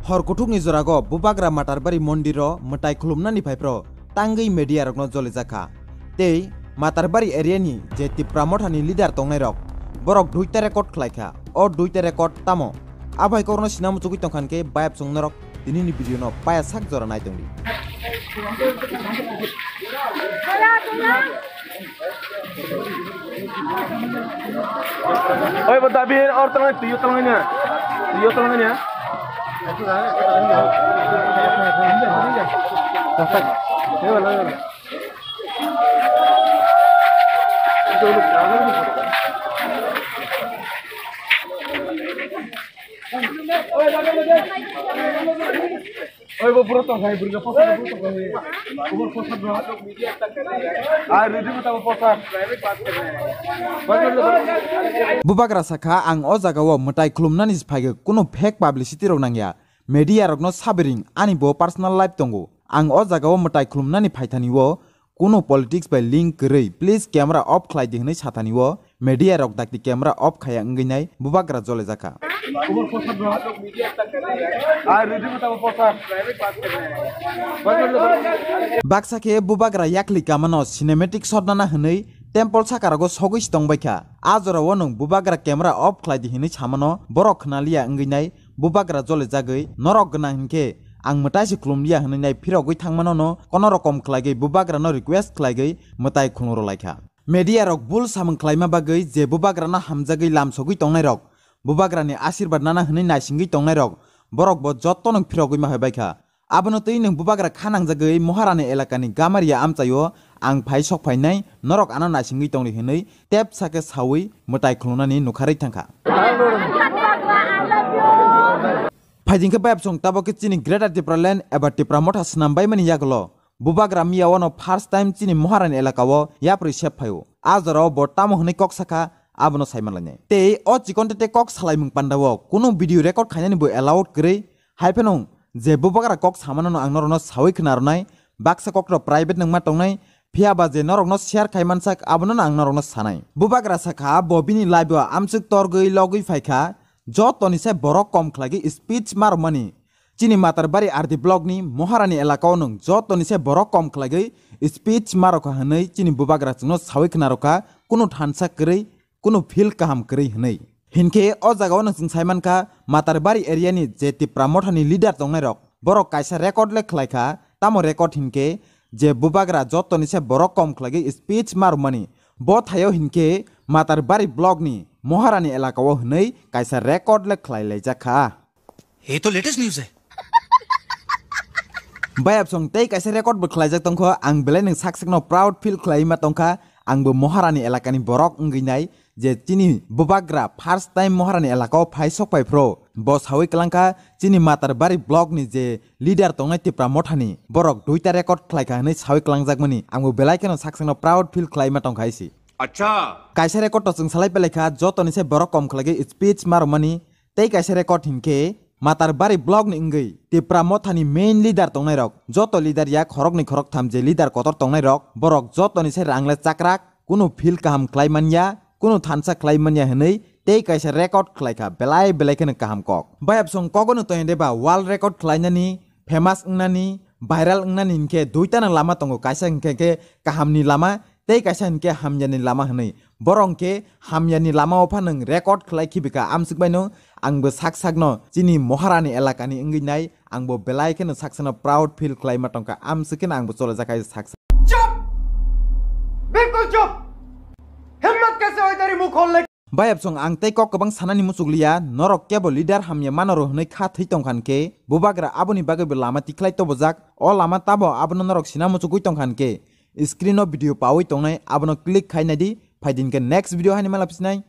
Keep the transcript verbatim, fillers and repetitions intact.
Hor kuthukni jorago Bubagra Matarbari mondiro mwtai khulumnani phaiphro tangwi media rokno jolijakha. Tei Matarbari area ni je Tipra Motha ni leader tongnairok, borok duita record khlaikha. O duita record tamo? Abai kokno sina muchugwi tongkha hwnkhe bayapsong norok tinini video no paya sak jora naitongdi. Oi, bo dabi or tolong, tiyo tolong nya. Tiyo tolong nya. Oi, bo bro tong khai, bro posa, bro tong khai. Bro posa, bro. Ai, ready mo tabo posa. Bubagra sakha, ang o jagao mwtai khulumnani se phaigo, kunu fake publicity rok nangya. Media rokno sabiring, ani bo personal life tongo. Ang o jagao mwtai khulumnani phaithani o, kunu politics bai link kwrwi, please camera off khlai di hwnwi sathani o. Media rok dakti camera off khaya wngwi nai Bubagra jolejakha. Baksa khe Bubagra yakli kamano cinematic shot nana hwnwi temple sakarogo sogwi se tongbaikha. A jorao nwng Bubagra camera off khlai di hwnwi samano borok khwnaliya wngwi nai Bubagra jolejagwi norok gwnang hinkhe ang mwtai se khulumliya hwnwi nai phirogwi thangmano no kono rokom khlaigwi Bubagrano request khlaigwi mwtai khulumrwlaikha. Media rok bul samung khlaima bagwi je Bubagrano hamjagwi lamsogwi tongnairok, Bubagrani asirbat nana hwnwi naisingwi tongnairok, borok bo jotto nwng phirogwi ma hai baikha. Abono twi nwng Bubagra kha nangjagwi Moharani elakani Gamaria amchaio ang phai sok phainai, norok ano naisingwi tongdi hwnwi tepsa khe saui mwtai khulumnani nukharwi thangkha. Phaidingkhe bayapsong tabok khe chini Greater Tipraland eba Tipra Motha swnam baimani yagulo Bubagra miya wano first time chini Moharani elakao yapri sep phaio. A jorao bo tamo hwnwi kok sakha, abono saimanlainai. Tei o chikonte tei kok salaimung pandao kunu video record khainani bo allowed kwrwi. Hai phano je Bubagra kok samanano ang norokno saui khna rwnai, baksa kokrok private nangma tongnai, phiya ba je norokno share khai mansak abono ang norokno sanai. Bubagra sakha bo bini live o amswk torgwi logwi phaikha, jotoni se borok kom khlaigwi speech marwmani. Chini Matarbari R D block ni Moharani elakao nwng jotoni se borok kom khlaigwi speech marokha hwnwi chini Bubagra chwngno saui khna rokha, kunu thansa kwrwi, kunu feel kaham kwrwi hwnwi. Hinkhe o jagao no chwng sai mankha, Matarbari area ni je Tipra Motha ni leader tongnairok, borok kaisa record le khlaikha, tamo record hinkhe je Bubagra jotoni se borok kom khlaigwi speech marwmani. Bo thaio hinkhe Matarbari block ni Moharani elakao hwnwi kaisa record le khlai laijakha. ये तो latest news है। Bayapsong tei kaisa record bo khlaijak tongkho, ang belai nwng sak sakno proud feel khlaima tongkha, angbo Moharani elakani borok wngwi nai je chini Bubagra first time Moharani elakao phai sok pai phro, bo saui klangkha chini Matarbari block ni je leader tongnai Tipra Mothani borok duita record khlaikha hwnwi saui klangjakmani, angbo belai kheno sak sakno proud feel khlaima tongkha isi. Acha. Kaisa record to chwng salai pelaikha, jotoni se borok kom khlaigwi speech marwmani, tei kaisa record hinkhe Matarbari block ni wngwi Tipra Mothani main leader tongnairok, joto leader ya khoroknwi khoroktham je leader kotor tongnairok, borok jotoni se rangle chakrak, kunu feel kaham khlai manya, kunu thansa khlai manya hwnwi tei kaisa record khlaikha, belai belai kheno kaham kok. Bayapsong kogono toyende ba world record khlainani, famous wngnani, viral wngnani hinkhe duitano lama tongo, kaisa hinkhe khe kahamni lama, tei kaisa hinkhe hamyani lama hwnwi. Borok hinkhe hamyani lamao pha nwng record khlai khibika, amswk baino angbo sak sakno chini Moharani elakani wngwi nai, angbo belai kheno sak sakno proud feel khlaima tongkha, amswk kheno angbo cholajak hai sak sak. चुप! बिल्कुल चुप! हिम्मत कैसे हुई तेरी मुंह खोलने की? Bayapsong ang tei kok kwbang sanani muchukliya, norok kebo leader hamya manoro hwnwi kha thwi tongkha hinkhe, Bubagra aboni bagwibo lama tikhlai tobojak, o lama tabo abono norok sina muchugwi tongkha hinkhe, screen o video paui tongnai abono click khai naidi, phaidi hinkhe next video haini malapsinai.